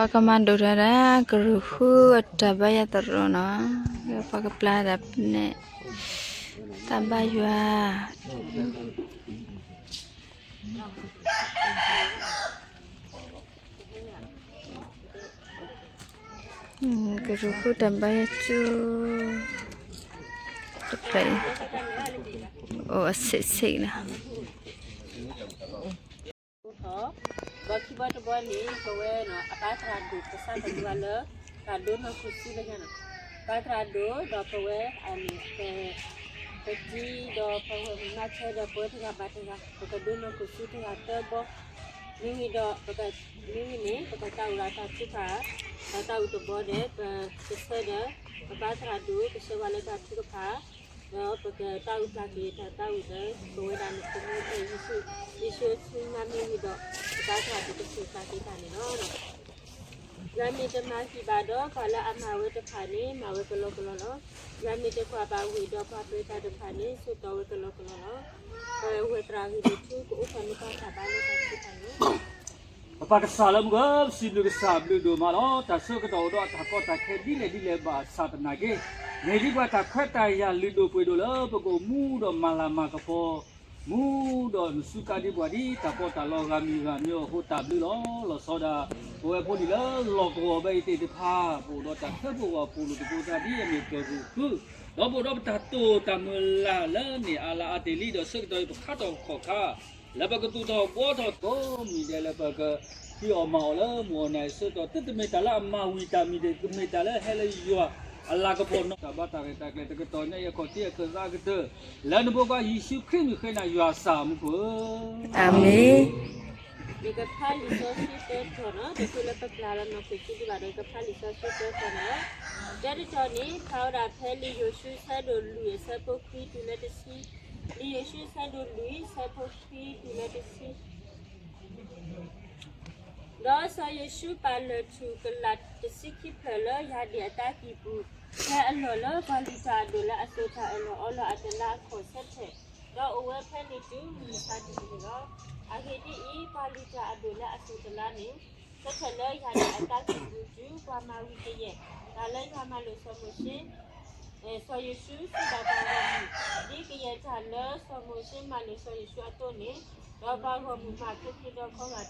ပကမၤဒိးတၢ်ဒၣ် ကရူၢ်ဃုအတၢ်ဘါယွၤသရိာ်နီၤ, ပှၤကပျၢ်ဒၣ်ပနဲၣ် တၢ်ဘါယွၤ ကရူၢ်ဃုတၢ်ဘါယွၤကၠိ တဖျၢၣ်အံၤ အိၣ်အဆံးဆံးနီၤ. ဘီခံဘီတဘီန့ၣ် ပဝဲအပၢ်သရၣ်ဒိၣ်ကစၢ်သးဒူဝဲလၢ တၢ်ဒိနီၢ်ခိၣ်ဆူလၢညါနီၤ, ပၢ်သရၣ်ဒိၣ်ဒီးပဝဲအန့ၣ် ပ ပတံၤဒီးပဝဲမၤဆၢဒီးပဝဲတဂၤဘၣ်တဂၤ ပကဒိနီၢ်ခိၣ်ဆူတဂၤသၢဘီ, မ့ၢ်ဝံၤဒီး မ့ၢ်ဝံၤန့ၣ် ပကတၢ်အိၣ်ဒီးတၢ်ထုကဖၣ် ဒီးတၢ်အိၣ်တဘီဒီး ပကဆၢဒီး ပပၢ်သရၣ်ဒိၣ်ကဆှၢဝဲလၢတၢ်ထုကဖၣ် ဒီးပကတၢ်အိၣ်ဖျါက့ၤတၢ်သးဝံၣ်လၢ ပဝဲဒၣ်န့ၣ် ပမ့ၢ်အဲၣ်ယ့ၣ်ၡူး ယ့ၣ်ၡူးအစုမၤမ့ၢ်ဝံၤဒီး ပပၢ်သရၣ်ဒိၣ်ကဆှၢဖျါက့ၤတၢ်န့ၣ်လီၤ. ယွၤမ့ၢ်တမၤဟံၣ်ဘၣ်ဒီး ပှၤလၢအမၤဝဲတဖၣ်န့ၣ် မၤဝဲကလီကလီလီၤ. ယွၤမ့ၢ်တကွၢ်ဘၣ်ဝ့ၢ်ဒီးပှၤပၢၤတၢ်တဖၣ်န့ၣ် ဆိးသီဝဲကလီကလီလီၤ. ပဝဲသရၣ်ဂ့ၤဒိၣ်ထူ ကအိၣ်ဖျါမ့ၢ်ပှၤတၢ်ဘါလၢတၢ်ထုကဖၣ်န့ၣ် ပပၢ်ကစၢ်လၢမူခိၣ်ဧၢ, ပစံးဘျုးကစၢ်ဘျုးဒိၣ်မးလီၤ. တၢ်ဆၢကတီၢ်အိၣ်ဒီးအတၢ်ကီတၢ်ခဲဒ်လဲၣ်ဒ်လဲၣ်ဘၣ်ဆၣ်သနာ်က့, မ့ၢ်ဒ်ပှၤတၢ်ခွဲးတၢ်ယာ်လုၢ်ဒိၣ်ပှ့ၤဒိၣ်လၢပကအိၣ်မူဒီးမၤလၤမၤကပီၤ မူဒီးနစူးကါဒံးပှၤဒ်တၢ်ပီးတၢ်လီဂၤမံၤဂၤမံၤအဃိတၢ်ဘျုးလီၤ. လီၤဆီဒၣ် ပဝဲဖိလံၤလၢလီၢ်ကဝီၤဘၣ်အံၤသ့ၣ်တဖၣ် ပအိၣ်ဒီးတၢ်ခၢပူၤဝီၤပူၤလိာ်သကိးတၢ်ဒ်အမ့ၢ်ကရူၢ်ဃု ဒီးပအိၣ်ဒီးပတၢ်တိာ်တၢ်မုၢ်လၢ်လၢန့ၣ်အါလါအါတ့ၢ်လံ ဒီးဆၢကတီၢ်အံၤပခါထီၣ်ခီၣ်ခါ လၢပကသူၣ်ထီၣ်ဘှီထီၣ်ကိးမံၤဒဲးလၢပကဟံးအီၣ်မၤအီၣ်လၢမုၢ်အီၣ်နၤအံၤဆၢကတီၢ် သုတမ့ၢ်တၢ်လၢအမၤဝံၤတၢ်မံၤဒဲး ကမ့ၢ်တၢ်လၢဟဲလၢယွၤအလၤကပီၤနီၤ တၢ်ဘါတၢ်ရဲၣ်တၢ်ကျဲၤတကတီၢ်ညါအံၤအခီၣ်ထံးအကသးကတၢၢ် လၢနဖိခွါယ့ၣ်ၡူးခရံာ်မုၢ်ဃ့နၤယွၤစၢ်မူခိၣ်ဧၢ, အၤမ့ၣ်. ယကဖးလံာ်စီဆှံသၢတီၤနီၤ, တချုးလၢပပျၢ်လီၤနီၢ်ခိၣ်ဆူဒံးဘၣ်ဒီး ယကဖးလံာ်စီဆှံသၢတီၤန့ၣ်လီၤ. တၢတတီၤန့ၣ် ဖးဝဲဒၣ်ဖဲလံာ်ယိၤၡူအဆၢဒိၣ်လွံၢ်အဆၢဖိခွံတုၤလၢတဆံ, လံာ်ယိၤၡူအဆၢဒိၣ်လွံၢ် အဆၢဖိခွံတုၤလၢတဆံ ဒီးစီၤယိၤၡူပာ်လၢၢ်ထူၣ်ကလာ်တဆံခံဖျၢၣ်လၢယၢ်ဒ့ၣ်အသးကံၢ်ပူၤ, ဖဲအလီၢ်လၢပှၤလုၢ်တၢ်အဒိၣ်လၢအစိာ်တၢ်အၢၣ်လီၤအီလီၤအတလါအခီၣ်ဆၢထၢၣ်, ဒီးအိၣ်ဝဲဖဲန့ၣ်တုၤမုၢ်မဆါတနံၤန့ၣ်လီၤ. အဂ့ၢ်ဒ်အံၤ, ပှၤလုၢ်တၢ်အဒိၣ်လၢအစိာ်တလါန့ၣ် ဆၢထၢၣ်လၢယၢ်ဒ့ၣ်အသးကံၢ်ပူၤတုၤပှၤမၤဝံၤကယဲၢ်တၢ်လၢယွၤမၤလိာ်စီၤမိၤၡ့ စီၤယိၤၡူစံးဘၣ်ပှၤဂီၢ်မုၢ်, ဒ်ကယဲၢ်တၢ်လၢစီၤမိၤၡ့မၤလိာ်စီၤယိၤၡူအသိးန့ၣ်, ဒီးပှၤဂီၢ်မုၢ်မၤခ့ခ့ဒီးခီဂာ်တၢ်လီၤ.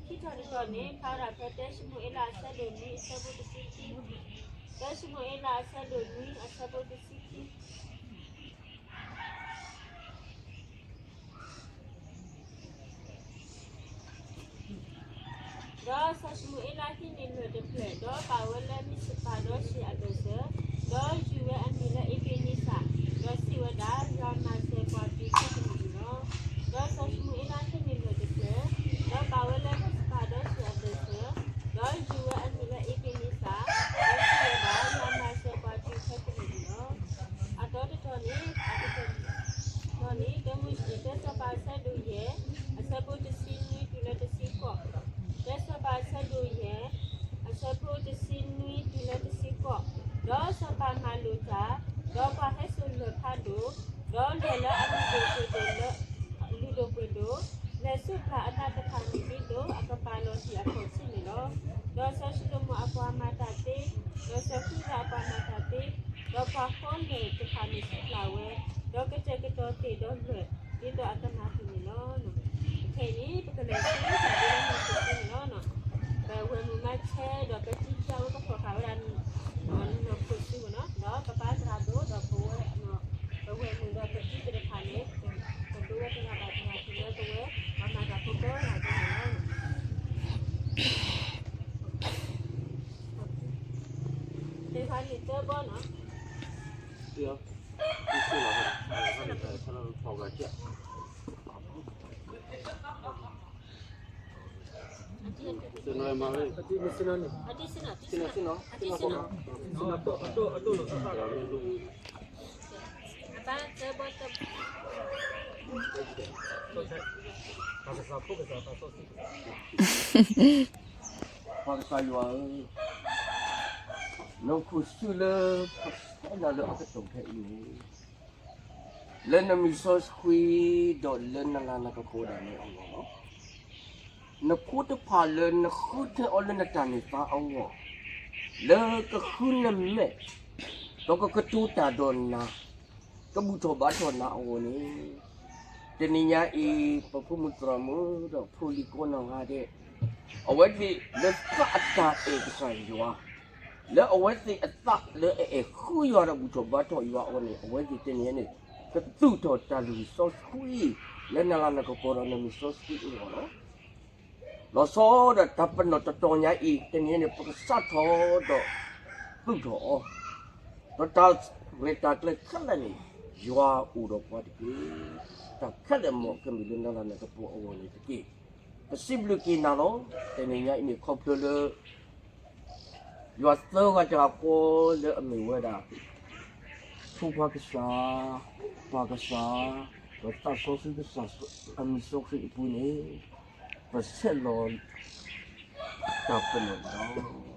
ခံထီၣ်တတီၤန့ၣ် ဖးဝဲဒၣ်ဖဲတၢၡမူၤအ့လးအဆၢဒိၣ်နွံအဆၢဖိတဆံခံ, တၢၡမူၤအ့လးအဆၢဒိၣ်နွံအဆၢဖိတဆံခံ ဒီးစီၤၡမူၤအ့လးဟံးန့ၢ်လၢၢ်တဖျၢၣ်, ဒီးပာ်ဝဲလၢမံးစပၤဒီးစံၣ်အဘၢၣ်စၢၤ, ဒီးယုၢ်ဝဲအမံၤလၢအ့းဘ့းနံစၢ်, ဒီးစံးဝဲဒၣ်, ယွၤမၤစၢၤပှၤတုၤခဲကနံၣ်အံၤလီၤ. ဒီးစီၤၡမူၤအ့လးဟံးန့ၢ်လၢၢ်တဖျၢၣ်, ဒီးပာ်ဝဲလၢမံးစပၤဒီးစံၣ်အဘၢၣ်စၢၤ, ဒီးယုၢ်ဝဲအမံၤလၢအ့းဘ့းနံစၢ်, ဒီးစံးဝဲဒၣ်, ယွၤမၤစၢၤပှၤတုၤခဲကနံၣ်အံၤလီၤ. အတီတတီၤန့ၣ်, အတီတတီၤန့ၣ်, တၢစီၤပၤအဆၢဒိၣ်ယဲၢ်, အဆၢဖိတဆံနွံတုၤလၢတဆံဃိး, တၢစီၤပၤအဆၢဒိၣ်ယဲၢ်, အဆၢဖိတဆံနွံတုၤလၢတဆံဃိး, ဒီးစီၤပၤမၤလိာ်တၢ်, ဒီးပှၤဟဲစိာ်လၢၢ်ဖးဒိၣ်, ဒီးလၢၢ်လၢအလုၢ်ဒိၣ်ပှ့ၤဒိၣ်လၢ, လုၢ်ဒိၣ်ပှ့ၤဒိၣ်, လဲၤဆူပျၢ်အသးတဖၣ်န့ၣ်ဒ်သိးအကပာ်လီၤဟံၣ်အခီၣ်ထံးန့ၣ်လီၤ. ဒီးစီၤၡလိၤမိၣ်အပှၤမၤတၢ်သ့, ဒီးစီၤဃံရၣ်အပှၤမၤတၢ်သ့, ဒီးပှၤဃီလၢၢ်တဖၣ်န့ၣ်ဆူပျၢ်ဝဲ, ဒီးကတဲာ်ကတီၤသ့ၣ်ဒီးလၢၢ်, ဒ်သိးအကမၤတၢ်န့ၣ်လီၤ. ခဲအံၤန့ၣ် ပကလဲၤဆူတၢ်ဒိလၢမုၢ်ခိၣ်ဆူန့ၣ်လီၤ. ပဝဲၢ်မုၢ်မၤဆဲးဒီးပတံၤဖျါဝဲပဖီၣ်ဃာ်ဝဲဒၣ် မုၢ်ခိၣ်ဆူန့ၣ်လီၤ. ဒီးပပၢ်သရၣ်ဒိၣ်ဒီးပဝဲ, ပဝဲၢ်မုၢ်ဒီးပတံၤသ့ၣ်တဖၣ်န့ၣ်, ပဒိဝဲတဂၤဘၣ်တဂၤတုၤလၢပဝဲ, ပမၤတၢ်ဖိကိးဂၤဒဲးန့ၣ်လီၤ. သ့ၣ်တဖၣ်န့ၣ်သၢဘီနီၤ. ပၢ်ကစၢ်ယွၤဧၢ, နီၢ်ခိၣ်ဆူလၢ ဖဲနၤလၢအကတီၢ်ခဲအံၤန့ၣ်, လၢနမံၤစီဆှံဒီးလၢနလၤနကပီၤဒၣ်နဲအဂီၢ်လီၤ. နဖိတဖၣ်လၢနဃုထၢအီၤလၢနတၢ်န့ၢ်သါအဂီၢ်, လၢကဃုနမဲာ်, ဒီးကကတိၤတၢ်ဒီးနၤ, ကဘူၣ်ထီၣ်ဘါထီၣ်နၤအဂီၢ်န့ၣ်, တနံၤညါအံၤ ပဖိမုၣ်သရၣ်မုၣ်ဒီးဖိလံၤကိးနီၢ်ဂၤဒဲး, အဝဲသ့ၣ်လၢသးအတၢ်အဲၣ်ကစၢ်ယွၤ, လၢအဝဲသ့ၣ်အသးလၢအအဲၣ်ဃုယွၤဒီးဘူၣ်ထီၣ်ဘါထီၣ်ယွၤအဂီၢ်န့ၣ်, အဝဲသ့ၣ်တနံၤညါန့ၣ် ကသူၣ်ထီၣ်တၢ်လုၢ်စီဆှံ လၢနလၤနကပီၤဒီးနမံၤစီဆှံအဂီၢ်လီၤ. လီၤဆီဒၣ်တၢ်တၢ်ပနီၣ်တတီၤညါအံၤ တနံၤညါန့ၣ် ပကစးထီၣ်ဒီးသူၣ်ထီၣ်အီၤ, ဒီးတၢ်ရဲၣ်တၢ်ကျဲၤခဲလၢာ်န့ၣ် ယွၤအိၣ်ဒီးပှၤတက့ၢ်. တၢ်ခဲလၢာ်မ်ကမ့ၢ်လၢနလၤနကပီၤအဂီၢ်န့ၣ်တက့ၢ်. ပစံးဘျုးက့ၤနၤလီၤ. တနံၤညါအံၤန့ၣ် ခီဖျိလၢ ယွၤသၢဂၤတဂၤဃီလၢအမ့ၢ်ဝဲဒၣ် ဖိခွါကစၢ်, ပၢ်ကစၢ်, ဒီးသးစီဆှံကစၢ်အမံၤစီဆှံအပူၤန့ၣ်, ပဆဲးလီၤတၢ်ပနီၣ်န့ၣ်လီၤ.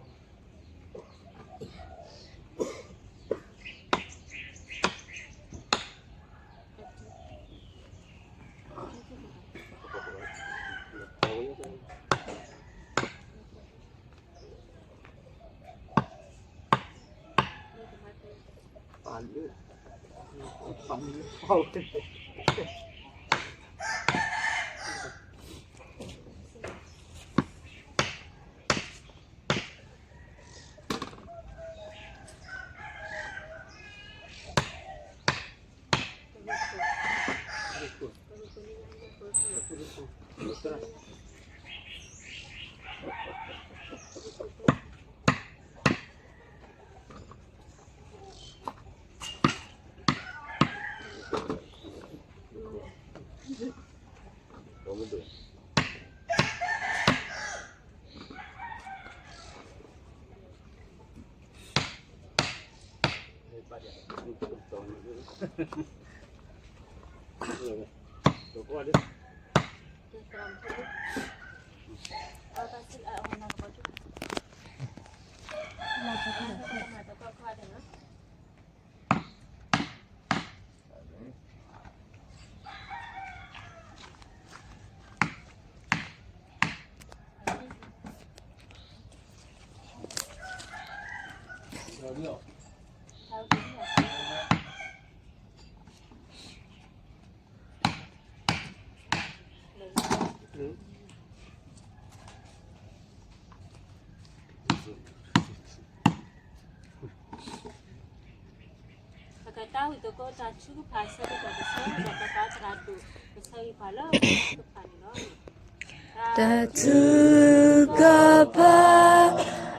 ပကတၢ်ဝံၣ်သကိးတၢ်ထုကဖၣ်ဆၢကတီၢ်တဆၢ ဒီးပပၢ်သရၣ်ဒိၣ် ကဆၢဂ့ၤပှၤလၢတၢ်ထုကဖၣ်န့ၣ်လီၤ. တၢ်ထုကဖၣ်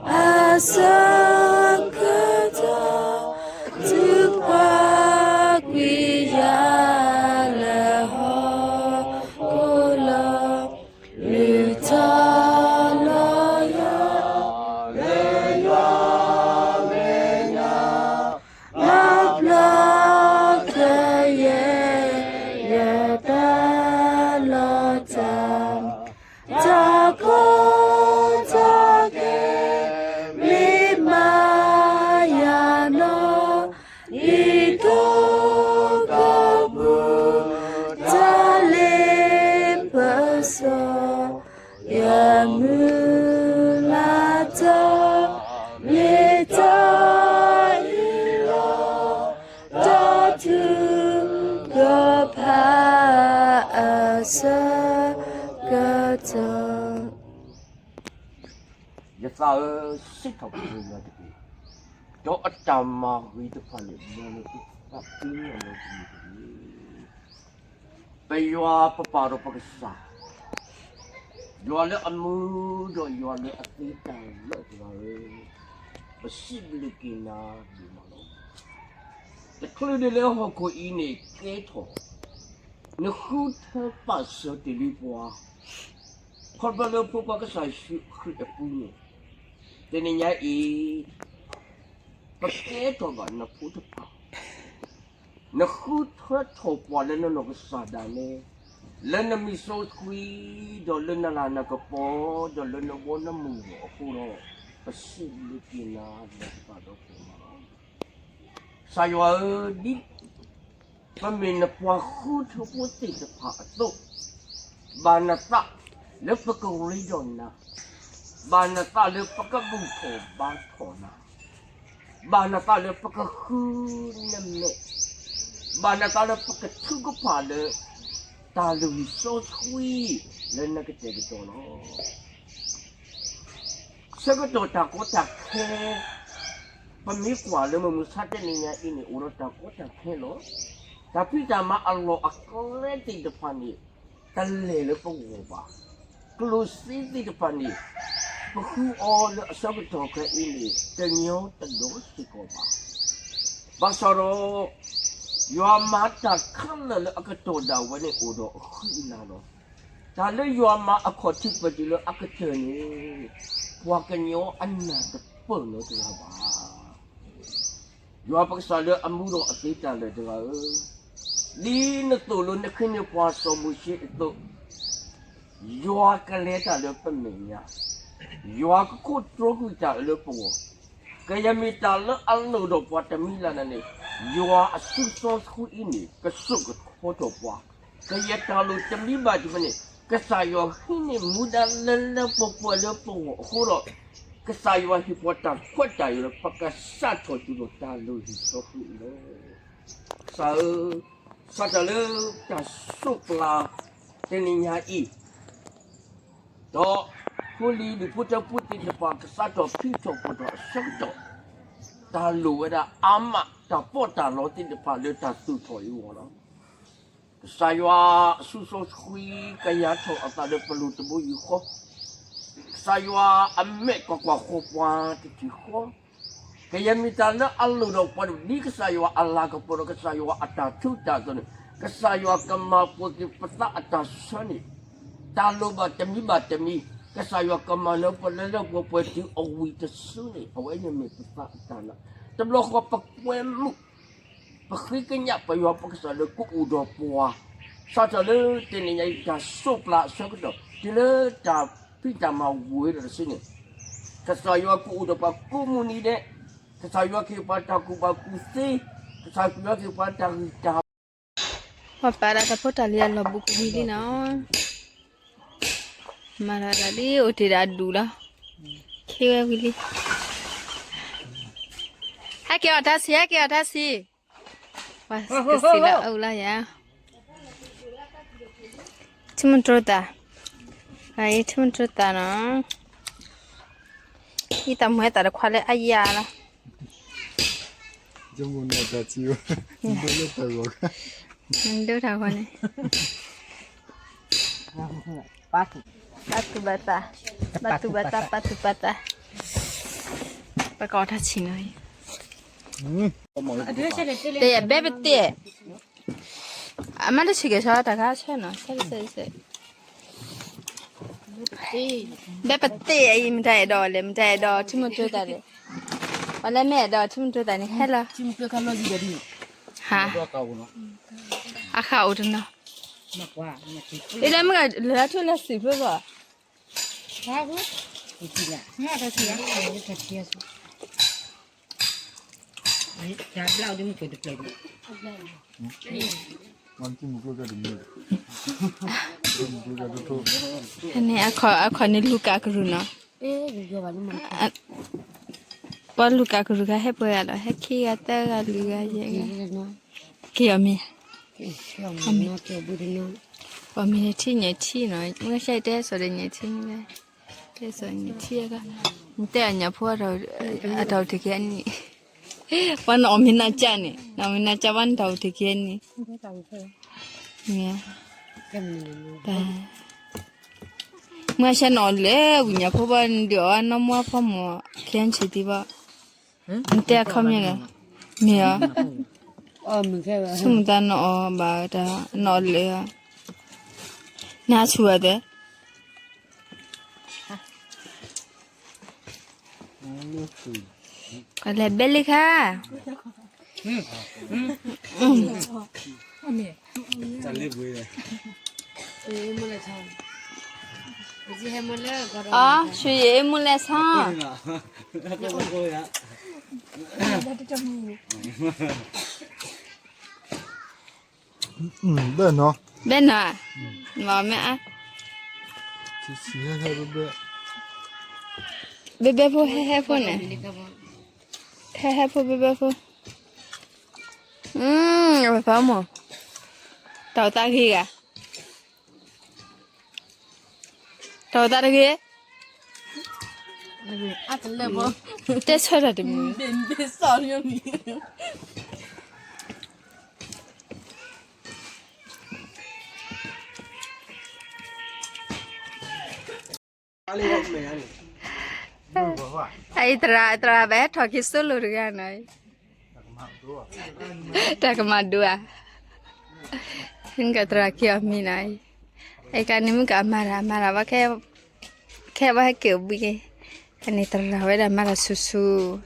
အဆၢကတီၢ် ထုကဖၣ်ကွံာ်ယၤလၢဟီၣ်ခိၣ်လီၤ. လုၢ်ထီၣ်လီၤယွၤ လၢယွၤမဲာ်ညါ ဘၣ်ဘျီကယဲၢ် ယတၢ်လီၤတၢ် တၢ်ကီတၢ်ခဲ မ့ၢ်မၤယၤနီၢ် ဒ်သိးကပူၤ တၢ်လ့ပစီ ယမုၢ်လၢ်တၢ် မ့ၢ်တၢ်အံၤလီၤ. တၢ်ထုကဖၣ်အဆၢကတီၢ် ယသးဧၢ, စံးထီၣ်ပတြၢၤယွၤတက့ၢ်, ဒီးအတၢ်မၤဂ့ၤတဖၣ်န့ၣ် လၢလၢပသးပ့ၤနီၣ်လၢပမုၢ်တက့ၢ်. ပယွၤပပၢ်ဒီးပကစၢ်, ယွၤလၢအမူဒီးယွၤလၢအသ့တၢ်လၢတဂၤဧၢ, ပစံးဘျုးက့ၤနၤဒိၣ်မးလီၤ. တချုးဒံးလၢဟီၣ်ခိၣ်အံၤန့ၣ်ကဲထီၣ်, နဃုထၢပာ်စၢၤတ့ၢ်လံပှၤ ခီဖျိလၢဖိခွါကစၢ်ယ့ၣ်ၡူးခရံာ်အပူၤန့ၣ်, တနံၤညါအံၤ ပကဲထီၣ်ဘၣ်နဖိတဖၣ်, နဃုထၢထီၣ်ပှၤလၢနနီၢ်ကစၢ်ဒၣ်နဲ, လၢနမံၤစီဆှံ, ဒီးလၢနလၤနကပီၤ, ဒီးလၢနဘီနမုၢ်အဃိဒီး, ပစံးဘျုးက့ၤနၤလၢပသးဒီဖျၢၣ်မးလီၤ. ကစၢ်ယွၤဧၢ, ဒ်ပမ့ၢ်နပှၤဃုထၢဖိသ့ၣ်တဖၣ်အသိး, ဘၣ်နသး လၢပကရ့ဒီးနၤ, ဘၣ်နသးလၢပကဘူၣ်ထီၣ်ဘါထီၣ်နၤ, ဘၣ်နသးလၢပကဃုနမဲာ်, ဘၣ်နသးလၢပကထုကဖၣ်လၢ တၢ်လုၢ်ဟံၣ်စီဆှံလၢနကတဲာ်ကတီၤလီၤ. ဆၢကတီၢ်တၢ်ကီတၢ်ခဲ ပမ့ၢ်ကွၢ်လၢမုၢ်မဆါတနံၤညါအံၤန့ၣ် အိၣ်ဒီးတၢ်ကီတၢ်ခဲလီၤ. တၢ်ဖံးတၢ်မၤအလီၢ်အကျဲသ့ၣ်တဖၣ်န့ၣ် တလဲၤလၢပဂီၢ်ဘၣ်. ကျိၣ်စ့သ့ၣ်တဖၣ်န့ၣ် ပဃုအီၤလၢအဆၢကတီၢ်ခဲအံၤန့ၣ် တညီတဒီးစ့ၢ်ကီးဘၣ်. ဘၣ်ဆၣ်ဒီး ယွၤမၤတၢ်ခဲလၢာ်လၢအကတီၢ်ဒၣ်ဝဲန့ၣ်အိၣ်ဒီးအဃံအလၤလီၤ. တၢ်လၢယွၤမၤအခီၣ်ထံးပတုာ်လၢအကတၢၢ်န့ၣ် ပှၤကညီအနၢ်တပၢၢ်လၢၤတဂၤဘၣ်. ယွၤပကစၢ်လၢအမူဒီးအသ့တၢ်လၢာ်တဂၤဧၢ, ဒ်နသိၣ်လိနခ့န့ၢ်ပှၤစီၤမိၤၡ့အသိး, ယွၤကလဲၤတၢ်လၢပမဲာ်ညါ, ယွၤကခိးတြီကွံာ်တၢ်အၢလၢပဂီၢ်, ကယဲၢ်မ့ၢ်တၢ်လၢအလိၣ်ဒီးပှၤတမံၤလၢ်လၢ်န့ၣ်, ယွၤအစုစီဆှံအံၤန့ၣ် ကစိာ်ကထီထီၣ်ပှၤ, ကယဲၢ်တၢ်လိၣ်တမံၤဘၣ်တမံၤန့ၣ် ကစၢ်ယွၤဟံးန့ၢ်မူဒါလၢလၢပှဲၤပှဲၤလၢပဂီၢ်အဃိဒီး, ကစၢ်ယွၤဟ့ၣ်ပှၤတၢ်ခွဲးတၢ်ယာ်လၢပကစးထီၣ်တုၤဒီးတၢ်လုၢ်ဟံၣ်စီဆှံအံၤလီၤ. ကစၢ်ဧၢ, စးထီၣ်လၢတၢ်စိးပျၤတနံၤညါအံၤ, ဒီးဖိလံၤဒူၣ်ဖိထၢဖိသ့ၣ်တဖၣ် ကစးထီၣ်ဖံးထီၣ်ပှဲၤထီၣ်အဆၢကတီၢ်, တၢ်လိၣ်ဝဲဒၣ်အါမး တၢ်ပီးတၢ်လီသ့ၣ်တဖၣ်လၢတၢ်သူၣ်ထီၣ်အံၤအဂီၢ်လီၤ. ကစၢ်ယွၤအစုစီဆှံကယၤထီၣ်အသးလၢပလိၤတဘိယူၢ်ဃီ, ကစၢ်ယွၤအမဲာ်ကွၢ်ကွၢ်ဃီပှၤတထံၣ်ဃီ ကယဲၢ်မ့ၢ်တၢ်လၢအလိၣ်ဒီးပှၤတဒ်ကစၢ်ယွၤအလၤကပီၤဒီးကစၢ်ယွၤအတၢ်ထူးတၢ်တီၤန့ၣ်, ကစၢ်ယွၤကမၤပှဲၤက့ၤပသးအတၢ်ဆၢန့ၣ်, တၢ်လိၣ်ဘၣ်တမံၤဘၣ်တမံၤ, ကစၢ်ယွၤကမၤလၢပှဲၤလၢလၢပှဲၤပှဲၤတုၤအဝံၤတစုန့ၣ် အဝဲန့ၣ်မ့ၢ်ပသးအတၢ်လၢာ်. တဘျီဃီပကွဲမုာ် ပဃ့ကညးပယွၤပကစၢ်လၢကအိၣ်ဒီးပှၤ, စးထီၣ်လၢတနံၤညါအံၤတၢ်စိးပျၤအဆၢကတီၢ် တုၤလၢတၢ်ဖံးတၢ်မၤဝံၤဒီးတစုန့ၣ်, ကစၢ်ယွၤကအိၣ်ဒီးပှၤကိးမုၢ်နံၤဒဲး, ကစၢ်ယွၤကဟ့ၣ်ပှၤတၢ်ကူၣ်ဘၣ်ကူၣ်သ့, ကစၢ်ယွၤကဟ့ၣ်ပှၤတၢ်ဂံၢ်တၢ် ပှၤပာ်ဒၣ်တၢ်ဖိတၢ်လံၤအလီၢ်ဘူးကဝံၤလံနီၤ, မၤတၢ်ဒ်အိၣ်တ့ၢ်ဒၣ်ဒူၣ်လီၤ, ခ့ဝဲဝံၤလံ, ဟဲက့ၤအီၣ်တၢ်ဆံး ဟဲက့ၤအီၣ်တၢ်ဆံး, ပှၤကစံးလၢအအိၣ်လီၤယၤ, ထံမုၢ်တြိသး, အံၤထံမုၢ်တြိသးနီၤ, အံၤတၢ်မူဟဲသးတခွါလၢအယၤလီၤ, ဒိတၢ်ဂီၤန့ၣ်, ပာ်သူၣ်ပာ်သး, ပာ်သူၣ်ပာ်သး, ပာ်သူၣ်ပာ်သး, ပကအီၣ်တၢ်ဆံးနီၤ, တဘဲပတဲ, အမ့ၢ်တဆံးက့ၤဆီတၢ်ခါဆၢနီၤ, ဆၢဆၢဆၢ, ဘဲပတဲအံၤ မတၤအဲၣ်ဒိးလဲၣ်, မတၤအဲၣ်ဒိးထံမုၢ်တြိသးလဲၣ်, ပှၤလၢမ့ၢ်အဲၣ်ဒိးထံမုၢ်တြိသးန့ၣ် ဟဲလီၤ, ဟါ, အဃၢ်အိၣ်တနီၤ, အံၤလၢမ့ၢ်လၢထူလၢစံာ်ဖျိလီၤ န့ၣ်အခီၣ်န့ၣ်လူၤကးကရူၢ်နီၤ, ပှၤလူၤကးကရူၢ်ခါဟဲပှဲၤဂၤဒီး ဟဲခံဂၤသၢဂၤလွံၢ်ဂၤယဲၢ်ဂၤ, က့ၤအီၤမ့ၢ်, ပှၤမ့ၢ်ထံၣ်ညါထံၣ်နီၤ, မ့ၢ်ဆၢတဲစိာ်ဒီးညါထံၣ်န့ၣ်, တဲစိာ်ညါထံၣ်, နတဲအညၣ်ဖိ အတၢ်အိၣ်တ့ၢ်က့ၤအနံၣ်, ပှၤနအီၣ်မ့ၢ်နၤကၢ်န့ၣ်, နအီၣ်မ့ၢ်နၤကၢ်ဘၣ်နတၢ်အိၣ်တ့ၢ်က့ၤအနံၣ်, မ့ၢ်ဆဲနအီၣ်လၢဝံၤညါဖိဘၣ် နဒုးအီၣ်အနီၢ်မူအဖီမီၤ ခဲဆံးတံၢ်ဘၣ်, နတဲအခီပညီလဲၣ်, မ့ၢ်ဧါ, ဆိကမိၣ်သးနအီၣ်ဘၣ်တၢ် နအီၣ်လၢာ်, နဟးဆူၣ်အီၤသ့ ကလဲၤဘဲလံခါ, အီ ဆူယအ့မူလဲၣ်ဆီ, ဘဲနီၤ, မ့ၢ်အါ, ဘဲဘဲဖိ ဟဲဟဲဖိန့ၣ်, ဟဲဟဲဖိ ဘဲဘဲဖိ, အဝဲသးမ့ၢ်, တၢ်အိၣ်သးဂ့ၤဂၤ, တၢ်အိၣ်သးတဂ့ၤ, တဲဆၢတၢ်တမံၤ အံၤသရၣ် သရၣ်ဘၣ်ဟဲထီၣ်က့ၤစိလိာ်တဂၤနီၤ, တၢ်ကမၤဒိဧါ, ကသရၣ်က့ၤအီၤမံၤနီၤ, အံၤကန့ၣ်မုၢ်ကမၤတၢ် မၤတၢ်ဘၣ် ခဲဘၣ်ဟဲက့ၤအိၣ်ဘှံးက့ၤ, ကန့ၣ်သရၣ်ဝဲဒၣ်မၤတၢ်ဆူၣ်ဆူၣ်,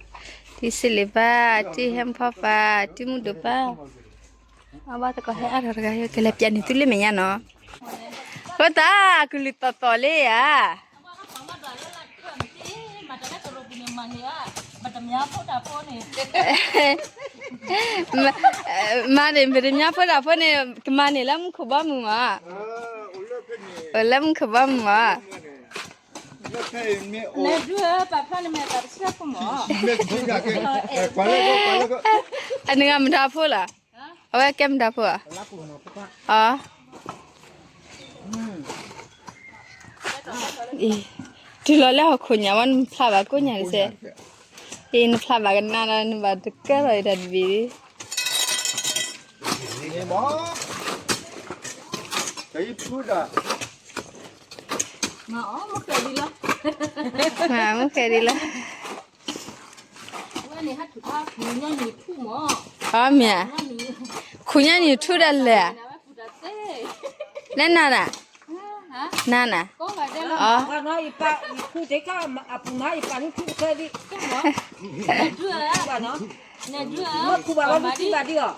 တံၤစ့လံၤပၢ်, တံၤဟဲမဖီပၢ်, တံၤမုၢ်ဒိၣ်ပၢ်, အဘၣ်သကိးဟဲအါထီၣ်တဂၤ ကလဲၤပျးန့ၢ်သုလၢမဲာ်ညါနီၤ, အဃိသတးကလုၢ်သီၣ်သီၣ်လံဧါ မၤန့ၣ် ပတမၠါဖိတၢ်ဖိန့ၣ် ကမၤန့ၣ်လၢမူခိၣ်ဘီမုၢ်မး, လၢမူခိၣ်ဘီမုၢ်မး, အနဂၤမတၤဖိလီၤ, အဝဲကဲမတၤဖိဧါ, အ တုၤလီၤလၢဟီၣ်ခိၣ်ညါဝဲ နဖျါဘၣ်ကိးညါတစဲး, အံၤနဖျါဘၣ်ကနၣ်ဒီး နဘၣ်တကဲထီၣ်အံၤတၢ်တဘ့ၣ်, မုၢ်ဃဲဒ်လီၤ, အမ့ၢ်, ခူညါနံၣ်ထူၣ်ဒၣ်လဲာ်, နနၤနၤ, နနၤ,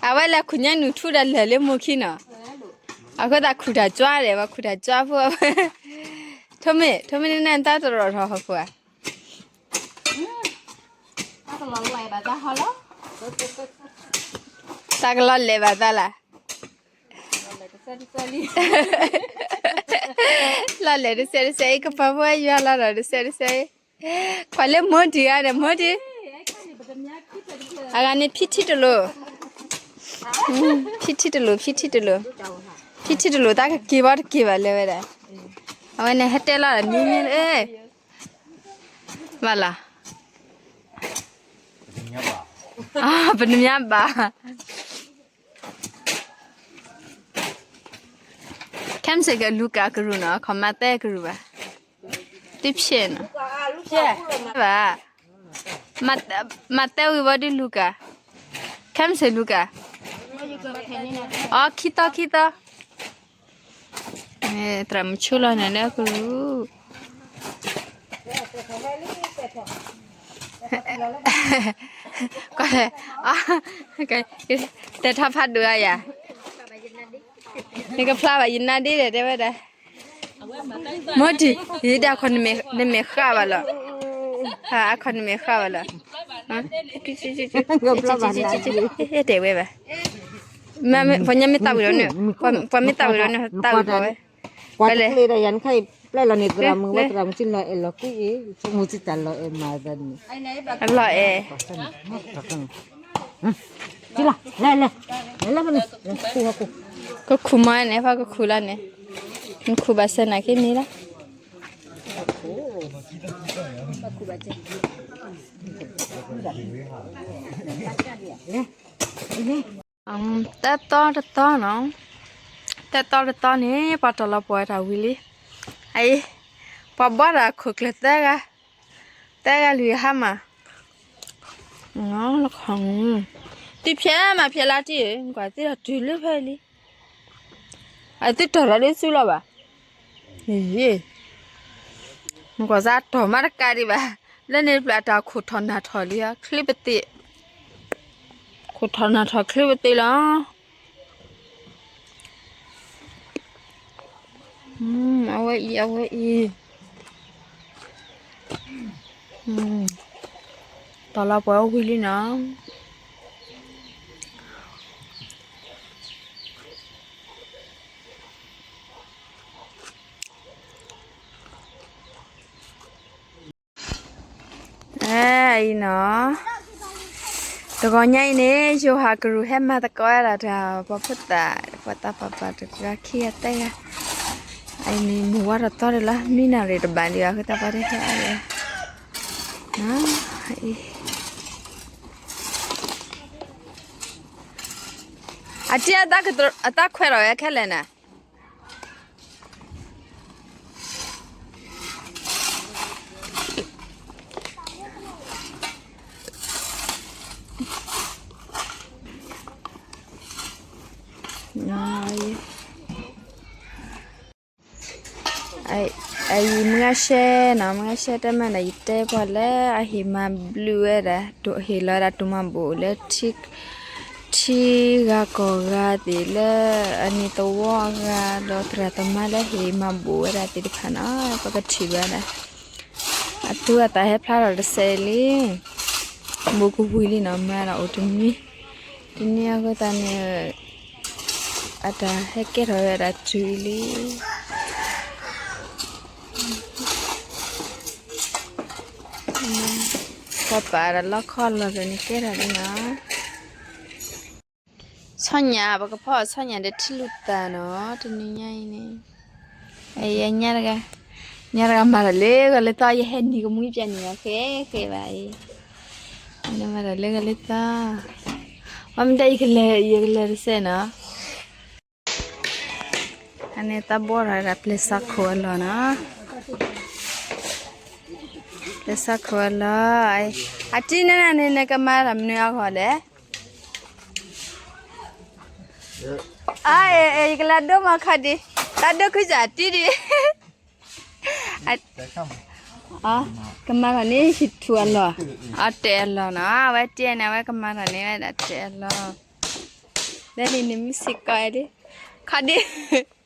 အဝဲလဲၤခူညါနံၣ်ထူၣ်ဒၣ်လဲာ်လၢမူခိၣ်နီၤ, အဃိသတးခူၣ်တၢ်ကွၢ်ဒီး ပှၤခူၣ်တၢ်ကွၢ်ဖိ, ထိးမ့ၢ် ထိးမ့ၢ်န့ၣ် နတၢ်တရီၣ်ထီၣ်ဟီၣ်ခိၣ်ဧါ တၢ်ကလီၤလဲၤဘၣ်သးလၢ်, လီၤလဲၤတစဲးတစဲးအံၤ ကပၤဖိယွၤလီၤဒီးတစဲးတစဲးအံၤ, ပှၤလၢမိၢ်တံၢ်ဂၤန့ၣ် မိၢ်တံၢ်, အဂၤန့ၣ်ဖံထံတလိၤ, ဖံထံတလိၤ ဖံထံတလိၤ, ဖံထံတလိၤ တၢ်ကက့ၤဘၣ်တက့ၤဘၣ်လၢဝဲဒၣ်, အဝဲန့ၣ်ဟဲတဲလီၤဒီးနံၤန့ၣ်, ဘၣ်လီၤ ပနမၠါဘၣ်, ခဲမုၢ်ဆ့ၣ်ကလူၤကၤကရူၢ်နီၤ ခီမၤသဲကရူၢ်ဘၣ်, တဖျဲၣ်နီၤ, ဘၣ်, မၤသဲဝံၤဘၣ်ဒုလူၤကၤ, ခဲမုၢ်ဆ့ၣ်လူၤကၤ, အီ ခံသီခံသီ သရၣ်မုၣ်ဆိလီၤန့ၣ်လၢကရူၢ်, တဲထီၣ်ဖးဒိၣ်ဧါယၤ, နကဖျါဘၣ်ယနါဒ့ဒီး တဲဝဲဒၣ်, မိၢ်တံၢ် ယဒၣ်ခီနမဲာ်ဃၣ်ဘၣ်လီၤ, အခီနမဲာ်ဃၣ်ဘၣ်လီၤ, တဲဝဲဘၣ်, ပှၤညါမ့ၢ်သးဝံၤဒီးန့ၣ်, ပှၤမ့ၢ်သးဝံၤဒီးန့ၣ် သးဝံၤဘၣ်ဝဲ, ပှၤလဲၤ ပှၤကျ့ဒီးယၤနခါအံၤ ပျဲလီၤန့ၣ် သရၣ်မုၣ်ဝဲ သရၣ်မုၣ်စံလီၤအဲၣ်လီၤကွံအံၤ ဆိကမိၣ်စံတၢ်လီၤအဲၣ်မၤသးန့ၣ်, အလီၤအဲၣ်, လဲၤလဲၤ, လဲၤလၢဖဲန့ၣ်, ကခူၣ်မးန့ၣ် ဖဲကခူၣ်လီၤန့ၣ်, နခူၣ်ဘၣ်ဆၢနၤက့မ့ၢ်လီၤ, တၢ်သီတသီနီၤ, တၢ်သီတသီန့ၣ် ပှၤတီၢ်လီၤပှီၢ်တၢ်ဝံၤလံ, အအံၤ, ပှၤဘှီတၢ်ခိၣ်ကျၢၢ်သၢဂၤ, သၢဂၤလွံၢ်ဟါမး, လီၤခီ, သုဖျဲးမးဖျဲးလၢတံၢ်, ကွၢ်သ့ၣ်ဒီးတုၤလၢဖဲလံ, အသုတီၢ်လီၤဒ်စုလီၤဘၣ်, ကွၢ်စၢ်တီၢ်မးတကးဒံးဘၣ်, လၢန့ၣ်တဖျၢၣ်အတၢ်ခိၣ်ထီၣ်နၢ်ထီၣ်လံ, ချ့ပသ့ၣ်, ခိၣ်ထီၣ်နၢ်ထီၣ်ချ့ပသ့ၣ်လီၤ. အဝဲအံၤ အဝဲအံၤ, တီၢ်လီၤပှီၢ်ဝံၤလံနီၤ. အံၤနီၤ, တဂီၤညါအံၤန့ၣ် ယိၤဟၣ်ကရူၢ်ဟဲမၤသကိးဝဲဒၣ်တၢ် ပှၤဖိသၣ် ပှၤသးပှၢ်ပှၢ်တဂၤခံဂၤသၢဂၤ, အံၤန့ၣ်မုၢ်ဝါထီၣ်သီဒီးလီၤ မံနၣ်ရံၣ်တဘၣ်ဒံးဘၣ် ဃုသးပှၢ်တဟဲအါလၢၤ, အတံၢ် အသးခွဲးထီၣ်ဝဲခဲလၢာ်နၤ အံၤမုၢ်ဂၤရှဲနီၤ မုၢ်ဂၤရှဲတဲမးဒီး ယတဲပှၤလၢအဟ့ၣ်မၤဘျုးဝဲဒၣ် ဟ့ၣ်လီၤဝဲဒၣ်တိၢ်မၤဘူၣ်လၢ ထံဂၤကီၢ်ဂၤသ့ၣ်လၢ အန့ၣ်သဝီအဂၤဒီးသရၣ်သမါလၢဟ့ၣ်မၤဘူၣ်ဝဲဒၣ်သ့ၣ်တဖၣ်နီၤ ပကထံၣ်ဘၣ်ဒၣ် အသူအသၣ်ဟဲဖျါထီၣ်တစဲးလံ ဘူးကဝံၤလံနီၤ မၤဒီးအိၣ်တနွံ တနွံအဃိသတးန့ၣ် အတၢ်ဟဲကဲထီၣ်ဝဲဒၣ်တုၤလံ ပှၤပာ်ဒီးလီခီလီၤသးန့ၣ်ကဲထီၣ်လံနီၤ ဆီညၣ် ပကဖီအီၣ်ဆီညၣ်ဒီးထံလူၤသၣ်နီၤ တနံၤညါအံၤန့ၣ် အံၤ ညါတဂၤမၤတၢ်လၢဂီၤလၢသီ ယဟဲနံၤကမှံပျဲနံၤအီၤဃဲဃဲဘၣ်အံၤ မၤတၢ်လၢဂီၤလၢသီ မ့ၢ်တၢ်ယကလဲၤ ယကလဲၤတစဲးနီၤ အန့ၣ်သးဘှီထီၣ်ဝဲဒၣ်ပျဲၢ်စးခိၣ်အလီၢ်နီၤ ပျဲၢ်စးခိၣ်အလီၢ် အတံၢ်န့ၣ်န့ၣ် နကမၤတၢ်မနုၤအဂီၢ်လဲၣ် အ ယကလၢဒိမၤခီဒံး တၢ်ဒိခုစၢ်တံၢ်ဒံး ကမၤထီၣ်န့ၣ် ဟံၣ်ထူၣ်အလီၢ် အတဲာ်အလီၢ်နီၤ အဝဲတဲန့ၣ် အဝဲကမၤထီၣ်န့ၣ်ဝဲဒၣ်တဲာ်အလီၢ် လၢန့ၣ်န့ၣ်မုၢ်ဆ့ၣ်ကီးဒံး ခီဒံး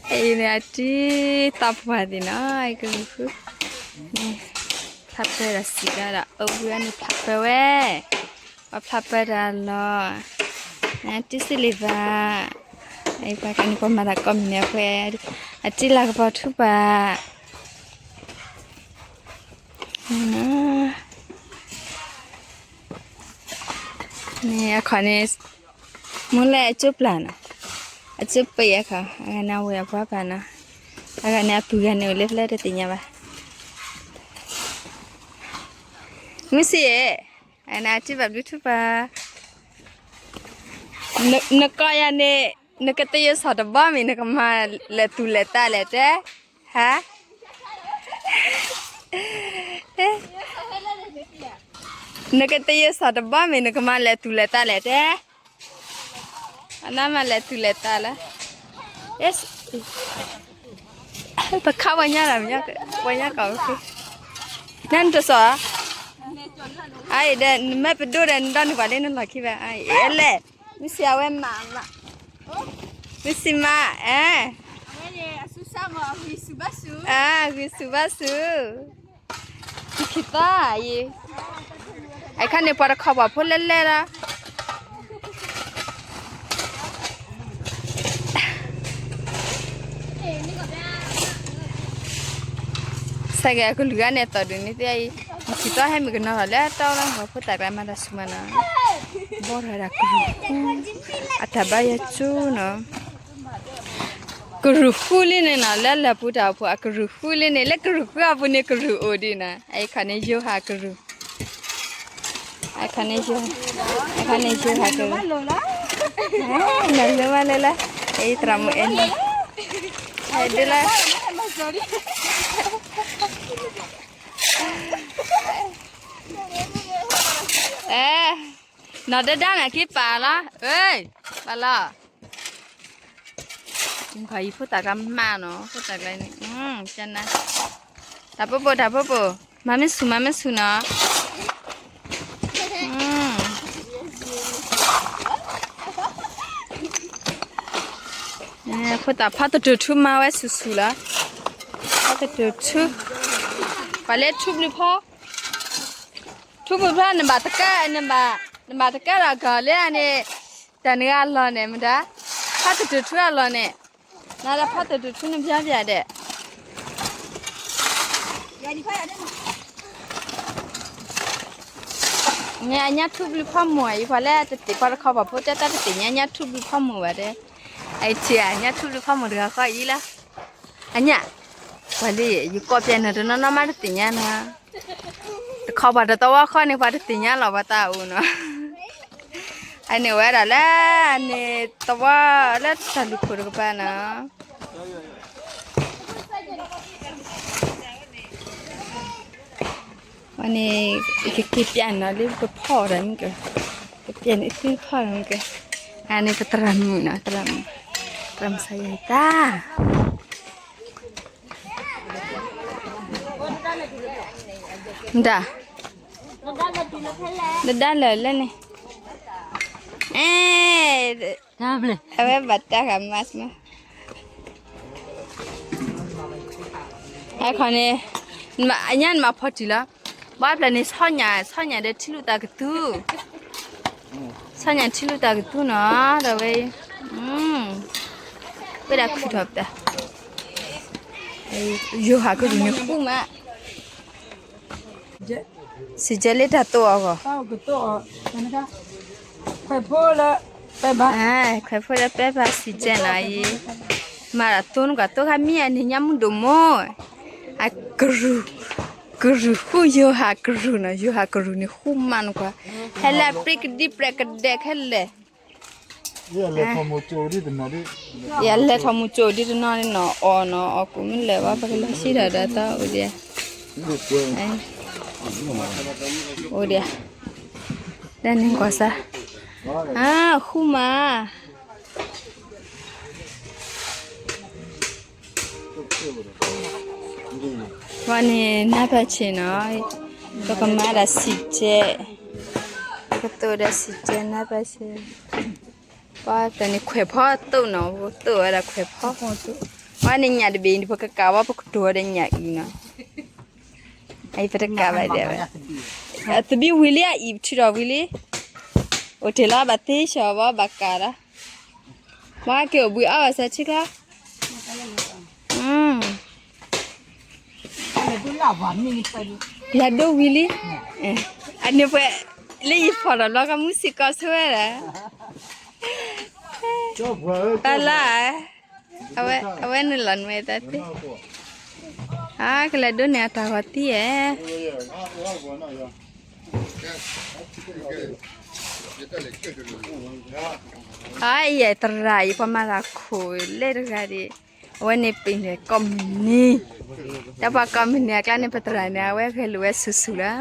အံၤန့ၣ်အတံၢ်သးပှၢ်သ့ၣ်နီၤ အကရူၢ်ဃု ဖျါပၢတၢ်စံးကါဒီး အဝဲန့ၣ်ဖျါပၢဝဲ ပှၤဖျါပၢတၢ်လီၤ တံၢ်စံလံၤဘၣ် အပှၤကန့ၣ် ပှၤမၤတၢ်ကိးမုၢ်နံၤအဃိ အတံၢ်လၤကပီၤထူပာ် န့ၣ်အခီန့ၣ် မိၢ်လၢအကၠိပျၢ်နီၤ အကၠိပ့ၢ်အခီ အဂၤန့ၣ်အဝဲၢ်အပှၤပၢ်နီၤ အဂၤန့ၣ်အပုၢ်ဂၤန့ၣ်အိၣ်လၢဖဲလဲၣ်တသ့ၣ်ညါဘၣ် မုၢ်ဆံးဧၢ အနၤတံၢ်ဘၣ်ဘျုးထူပာ် နကိးယၤန့ၣ် နကသယုၢ်စီၤတဘီမ့ၢ် နကမၤလဲၤသူၣ်လဲၤသးလဲၣ်တဲ ဟါ နကသယုၢ်စီၤတဘီမ့ၢ် နကမၤလဲၤသူၣ်လဲၤသးလဲၣ်တဲ အနမၤလဲၤသူၣ်လဲၤသးလၢ ပခါပှၤညါလီၤ ပှၤညါကီၢ် နတစီၤ အအံၤဒီး နမ့ၢ်ပဒိၣ်ဒီး နဒီနုာ်ပှၤလၢနလီၢ်ခံဘၣ် အအံၤလဲၣ် မုၢ်ဆံးအဝဲမးမး မုၢ်ဆံးမး အဲ ဂုာ်ဆူၣ်ဘၣ်ဆူၣ် ခံသီအံၤ အခါန့ၣ် ပှၤတခီပှၤဖိလဲၣ်လဲၣ်လီၤ စဲကဲအကလုာ်ဂၤန့ၣ် အသီၣ်ဒုးန့ၣ်သ့အံၤ မုၢ်ဆံးသီဟဲမုၢ်ကနီၤထီၣ်လၢတီလီၤ ပှၤဖိသၣ်ကျါမၤတၢ်ဆူၣ်မးနီၤ ဘီထီၣ်ဝဲဒၣ်ကရူၢ်ဃု အတၢ်ဘါယွၤကၠိနီၤ ကရူၢ်ဃုလံန့ၣ်နီၤ လၢလၢၢ်ပူၤတၢ်အိၣ်ဖှိၣ် အကရူၢ်ဃုလံန့ၣ် လၢကရူၢ်ဃုအပူၤန့ၣ် ကရူၢ်အိၣ်ဒံးနီၤ အခီန့ၣ် ယိၤဟၣ်ကရူၢ် အခီန့ၣ် အခီန့ၣ် ယိၤဟၣ်ကရူၢ် နလိမးလၢလၢ အသရၣ်မုၣ်အဲၣ်န့ၣ် ဒ်လၢ အဲ နီၢ်ဒၢဒၢနၤ က့ၤပာ်လီၤ အၢ ပာ်လီၤ နခီယံၤဖိသၣ်ကျါမးနီၤ ဖိသၣ်ကျါန့ၣ် ကနၤ တၢ်ဖိပိၣ် တၢ်ဖိပိၣ် မၤမ့ၢ်ဆူၣ် မၤမ့ၢ်ဆူၣ်နီၤ ဖိသၣ်ဖးသတူၢ်ထူမၤဝဲဆူၣ်ဆူၣ်လီၤ ဖးသတူၢ်ထူ ပှၤလၢထူဘျုးဖီ ထူဘျုးဖီ နဘၣ်တကဲ နဘၣ် နဘၣ်တကဲဒီးကီၤလၢအန့ၣ် တၢ်နဂၤအလီၢ်န့ၣ် မတၤ ဖးသတူၢ်ထူအလီၢ်န့ၣ် နၤလၢဖးသတူၢ်ထူနဖျါဖျါဒဲး ယၤဒံးဖးယၤဒဲးမး ညါညါထူဘျုးဖီမိၢ်အံၤ ပှၤလၢတသ့ၣ်ပှၤတခီပၤဖိတဲတၢ်တသ့ၣ်ညါညါထူဘျုးဖီမိၢ်ဘၣ်တဲ, အထံၣ်ညါထူဘျုးဖီမိၢ်တဂၤဃီအံၤလၢ, အညါ, ပှၤလံ, ယကိးပျဲနၤတနီၤနီၤမးတသ့ၣ်ညါနီၤ, တခီပၤတသဝီဃီန့ၣ် ပှၤတသ့ၣ်ညါလီၤပှၤသးအိၣ်နီၤ, အန့ၣ်ဝဲဒၣ်လၢ, အန့ၣ်သဝီလၢတၢ်လူၢ်ခိၣ်တကပၤနီၤ ဝဲန့ၣ်, ကက့ၤပျဲနၤလၢပကဖီၣ်ဒီးမ့ၢ်က, ကပျဲနၤသုဖီၣ်ဒီးမ့ၢ်က, အန့ၣ်ပသရၣ်မုၣ်နီၤ, သရၣ်မုၣ်, သရၣ်မုၣ်စါယၤတၢ်, မတၤ, နဒါလၢာ်လၢန့ၣ်, အဲ အဝဲဘၣ်တၢ်ဂၤမး, ဟဲခီန့ၣ်, အညါနမၤဖီၣ်တံၢ်လီၤ, ဘၣ်ဖျၢၣ်န့ၣ် ဆီညၣ်, ဆီညၣ်ဒီးထံလူၢ်သးကသူ, ဆီညၣ်ထံလူၢ်သးကသူနီၤ, ဒီးဝဲ, ပဝဲဒၣ်ခုၣ်ထီၣ်ပတၢ်, ယိၤဟၣ်ကရူၢ်န့ၣ်ဃူမး စံးကဲလၢတၢ်သိၣ်အဂီၢ်, ခွဲးဖိလၢပဲဘၣ်စံးကဲနီၤအံၤ, မၤတၢ်သိနကွၢ်သိခါမံအန့ၣ်ညါမုၢ်ဒိၣ်မိၢ်, အကရူၢ်, ကရူၢ်ဃူယိၤဟၣ်ကရူၢ်နီၤ, ယိၤဟၣ်ကရူၢ်န့ၣ်ဃူမးနကွၢ်, ဟဲလၢအပြံကဒံပြဲးကဒဲးခဲလၢာ် ယလဲၤထီၣ်မူကၠိဒ်တနီၤနီၤ, အီၣ်နီၤ အီၣ်ကူၣ်မ့ၢ်လၢာ်ဘၣ် ပကလဲၤဟံးဒီးဒီးတၢ်အိၣ်ဒံး, အိၣ်ဒံး, တၢ်န့ၣ်ကွၢ်စၢ်, အဃူမး ဝဲန့ၣ်နၢ်ပၢၢ်ဆ့ၣ်နီၤ, ပကမၤဒၣ်စံးကဲ, ပကသိၣ်ဒီးစံးကဲနၢ်ပၢၢ်ဆ့ၣ်, ပှၤတၢ်န့ၣ်ခွဲးဖီသိၣ်နီၤ, ပကသိၣ်ဝဲဒၣ်ခွဲးဖီ, ပှၤန့ၣ်ညၣ်တဘ့ၣ်အံၤ ပကကးဝဲ ပကတိၤဝဲဒီးညၣ်အံၤနီၤ, အံၤပတကးဘၣ်ဒဲးဝဲ, သဘံၣ်ဝံၤလံ အအံၤပထုးထီၣ်ဝံၤလံ, အိၣ်တ့ၢ်လီၤဘၣ်သ့ၣ်ဆၢဘၣ်ဘၣ်ကးဒီး မၤက့ၤအိၣ်ဘှံးအါဘၣ်စၢၤထံကျါ, လၢဒိဝံၤလံ, အန့ၣ်ပှဲၤ, လၢယဖီၣ်ဒီးဘျီကမူစ့ၢ်ကီးဆိဝဲဒၣ်, တၢ်လၢ, အဝဲနုာ်လီၤနွဲတၢ်သ့, အကလဲၤဒိးန့ၢ်အတၢ်ဂီၤသံဧါ အအံၤသရၣ်အံၤ ပှၤမၤသးခိၣ်လၢတဂၤဒံး, အဝဲန့ၣ်ပ့ၤန့ၣ်ကိးမုၢ်နံၤ, တၢ်ပှၤကိးမုၢ်နံၤအကျါန့ၣ် ပသရၣ်န့ၣ် အဝဲဂဲၤလိာ်ဝဲဆူၣ်ဆူၣ်လီၤ,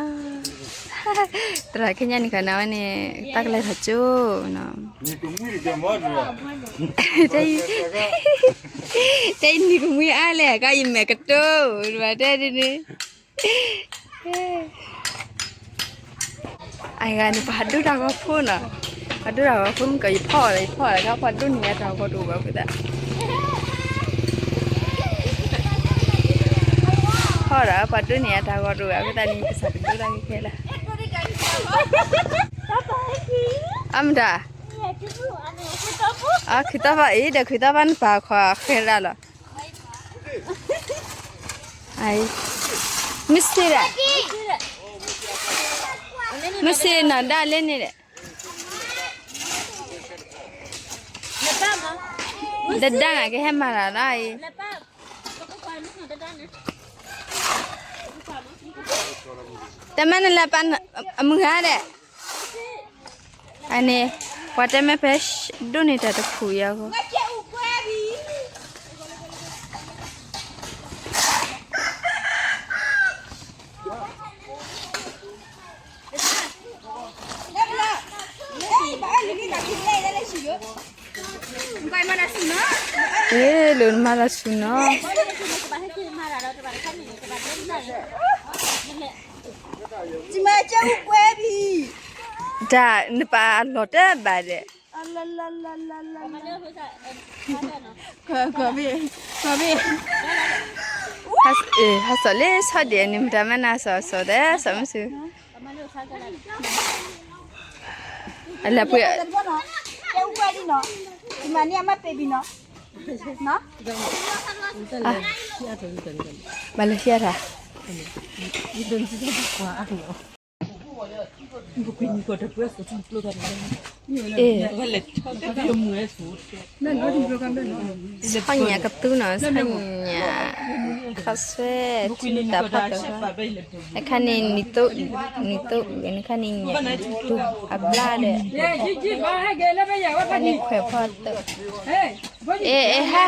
သရၣ်ခဲညါန့ၣ်ခီန့ၣ် အဝဲန့ၣ် တၢ်ကလဲၤထီၣ်ကၠိနီၤ, တဲအံၤနံၤကမှံအါလဲၣ် ကယမဲာ်ကတိၤ, ဘၣ်တဲဒ်န့ၣ် အဂၤန့ၣ် ပှၤဒိၣ်တၢ်ဂီၤဖိနီၤ, ပှၤဒိၣ်တၢ်ဂီၤဖိမ့ၢ်ကီး ယဖီၣ်အီၤဒီး ယဖီၣ်အီၤဒီး ပှၤဒိၣ်န့ၢ်ယၤတၢ်ဂီၤတအိၣ်ဘၣ်အဃိသတး, ဖီၣ်ဒီးပှၤဒိၣ်န့ၢ်ယၤတၢ်ဂီၤတအိၣ်ဘၣ်အဃိသတးန့ၣ် ကစၢ်ကဒိၣ်တၢ်ဂ့ၤခဲလၢာ်, အမတၤ, ခုးသီဖီအံၤ ဒီးခုးသီဖီနပာ်ခီၣ်ဃဲရၣ်လီၤ မ့ၢ်စ့ၢ်ဒၣ်, မ့ၢ်စ့ၢ်နီၢ်ဒၣ်လဲၣ်န့ၣ်ဒီး, ဒဒၣ်နၤကဟဲမၤတၢ်လီၤအံၤ, တမ့ၢ်နလဲၤပာ်အမုၢ်ဂၤဒီး, အန့ၣ်, ပှၤတဲမ့ၢ်ဖဲဒိၣ်န့ၢ်တၢ်တခူၣ်အံၤအဂီၢ် တ့ၢ်လိာ်နမၤလီၤဆူၣ်နီၤ, တၢ်နပာ်အလီၢ်တဘၣ်ဒီး, ဟးစီၣ်လၢဆီဒံးန့ၣ် မတၤမၤနၤစီၣ်စီၣ်ဒီး စီၣ်မုၢ်ဆူၣ်, အလၢပှဲၤ, ဘၣ်လၢဖျါထါ အ့ၣ်, ဆီၣ်ညၣ်ကသူနီၤ, ဆီၣ်ညၣ်, ခီဆွဲ, ထံတၢ်ဖီတၢၣ်, အခါန့ၣ်နံၤသိအုၣ်, နံၤသိအုၣ်, အခါန့ၣ်ညၣ်တူၢ်အဘျါဒီး, အန့ၣ်ခွဲးဖီတၢၣ်, အ့ၣ်, ဟဲ, ဟဲ,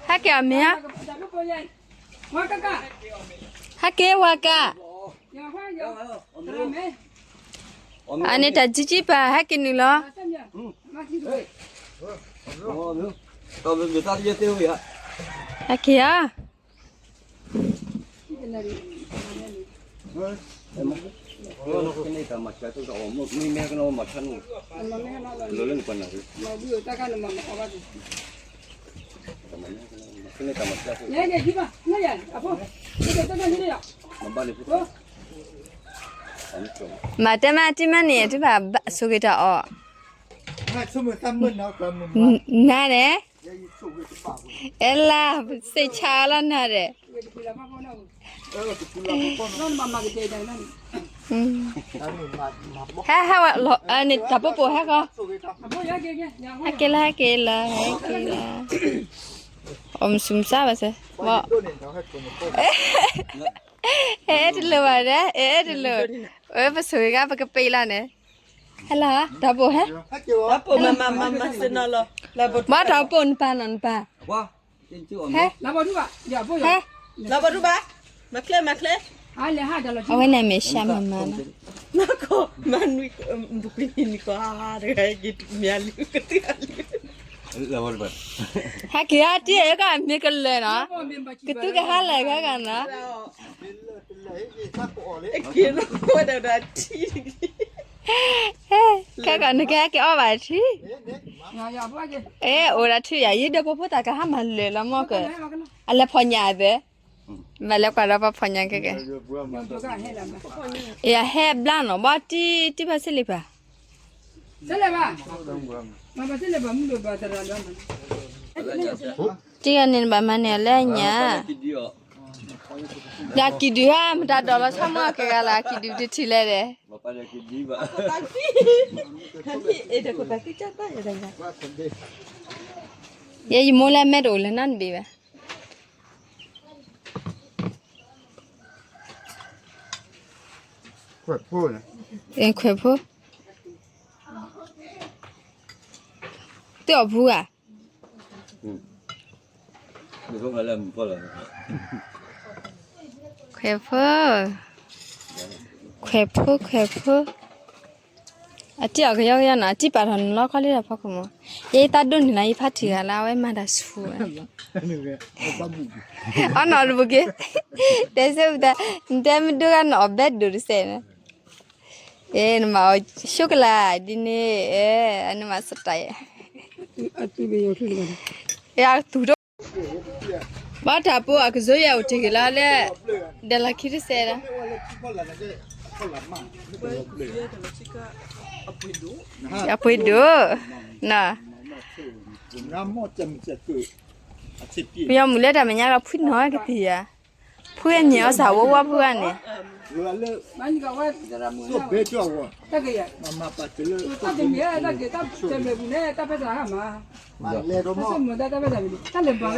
ဟဲက့ၤအီၤမ့ၢ်ဧါ, ဟဲက့ၤဝၤကး, အန့ၣ်တၢ်ကံကံပၤ ဟဲက့ၤနုာ်လီၤ, ဟဲက့ၤဧါ. မၤတဲမးတံၢ်မးန့ၣ် တဘၣ်ဆိၣ်ဂ့ၤတၢ်အီၣ်, နၤန့ၣ်, အဲလၢ, စ့ၢ်ဆါလီၤနၤဒီး, ဟဲ, ဟဲ, န့ၣ်တၢ်ပိပိာ်ဟဲဃီ, ဟဲက့ၤလၢ ဟဲက့ၤလၢ ဟဲက့ၤလၢ, အီၣ်မုၢ်ဆူၣ်မုၢ်ဆါဘၣ်စ့ၢ်, အဲတလိၣ်ဘၣ်ဒီး, အဲတလိၣ်, ပဆိၣ်ဂ့ၤဂၤ ပကပ့ၤလီၤန့ၣ်, ဟဲလၢ, တၢ်ပိာ်ဟဲ, ဘၣ်တၢ်ပိာ်နပၢ်နီၤနပၢ်, ဟဲ, ဟဲ, အဝဲန့ၣ်မ့ၢ်ၡါမၤမၤလီၤ, ဟဲက့ၤဧါတံၢ်, ကမ့ၢ်ကလၢာ်နီၤ, ကသူကဟါလၢာ်ဂၤဂၤနီၤ, ခဲကီးနကဟဲက့ၤအီၣ်ဘၣ်ထံ, အဲအိၣ်ဒၣ်ထံယၤ ယဒီးပှၤဖိသၣ်ကဟါမၤလၢာ်လီၤမီၢ်က, အလဲၤဖီၣ်ညၣ်အသၢ, ဘၣ်လဲၤကွၢ်ဒီးပှၤဖီၣ်ညၣ်ကဲကဲ, ယဟဲဘျါနီၤ ဘၣ်တံၢ်တံၢ်ဘၣ်စ့ၢ်လံပၢ် တံၢ်ဂၤန့ၣ် နဘၣ်မၤန့ၢ်အီၤလၢညါ, ဒီးအကံၣ်ဒုၣ်ဧါ မတၤဒိးလီၤဆီမိၢ်က့ၤဂၤလၢ အကံၣ်ဒုၣ်တထံၣ်လဲၣ်ဒီး, ယဲယမိၢ်လၢမဲာ်တအိၣ်လၢနၢ်တဘ့ၣ်ဘၣ်, ခွဲးဖိ, တအီၣ်ဖူဂၤ, ခွဲးဖိ, ခွဲးဖိ ခွဲးဖိ, အတံၢ်အီၣ်ကယီကယီနီၤ အတံၢ်ပာ်ထီၣ်နလီခီလံဒီးဖီခိၣ်မး, ယဲယသးဒိၣ်န့ၣ်လီၤ ယဖးထံၣ်ဂၤလၢအဝဲမၤတၢ်ဆူၣ်ဝဲ, အီၣ်နီၢ်တပူၤက့ၤ, တဲဆၢပူၤတၢ်, နတဲမ့ၢ်ဒိၣ်ဂၤနအီၣ်ဘဲဒိၣ်တစဲးန့ၣ်, အဲ နမၤအီၣ် chocolate ဒ်န့ၣ်, အဲ နမၤစတၢ်ယဲ, အသူၣ်ဒိၣ်, ဘၣ်တၢ်ပိာ်အကစိယဲအိၣ်တ့ၢ်က့ၤလီၤလၢ, ဒဲးလီၤခံတစဲးဒီး, အပှ့ၤဒိၣ်, နီၤ, ပယီၤမုၣ်လၢတၢ်မဲာ်ညါလီၤဖှံနီၤကသံၣ်ဧါ, ဖှံအညံၣ်အီၣ်စၢ်ဝီဝီဖှံဂၤန့ၣ်, တၢ်လၢဘၣ်လၢတၢ်ကယၤ, တၢ်ကယၤ, တၢ်လၢဘၣ်လၢမ့ၢ်ဘၣ်တၢ်တဲမုၢ်တဲမုၢ်, တၢ်လၢဘၣ်လၢမ့ၢ်ဘၣ်တၢ်တနုၢ်တဲ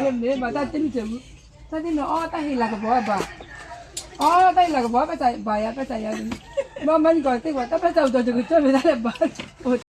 မုၢ်, တၢ်သ့ၣ်နီၣ်အီၣ်တၢ်ဟ့ၣ်လၤကပီၤဘၣ်, အီၣ်တၢ်ဟ့ၣ်လၤကပီၤဘၣ်ဘၣ်ယၤ ဘၣ်တၢ်ယၤ, ဘၣ်မၤနံၤကီၢ်သ့ၣ်ပှၤ တၢ်ဘၣ်တၢ်အိၣ်ဒီးတကတၢၢ်မ့ၢ်တၢ်လၢဘၣ်, အိၣ်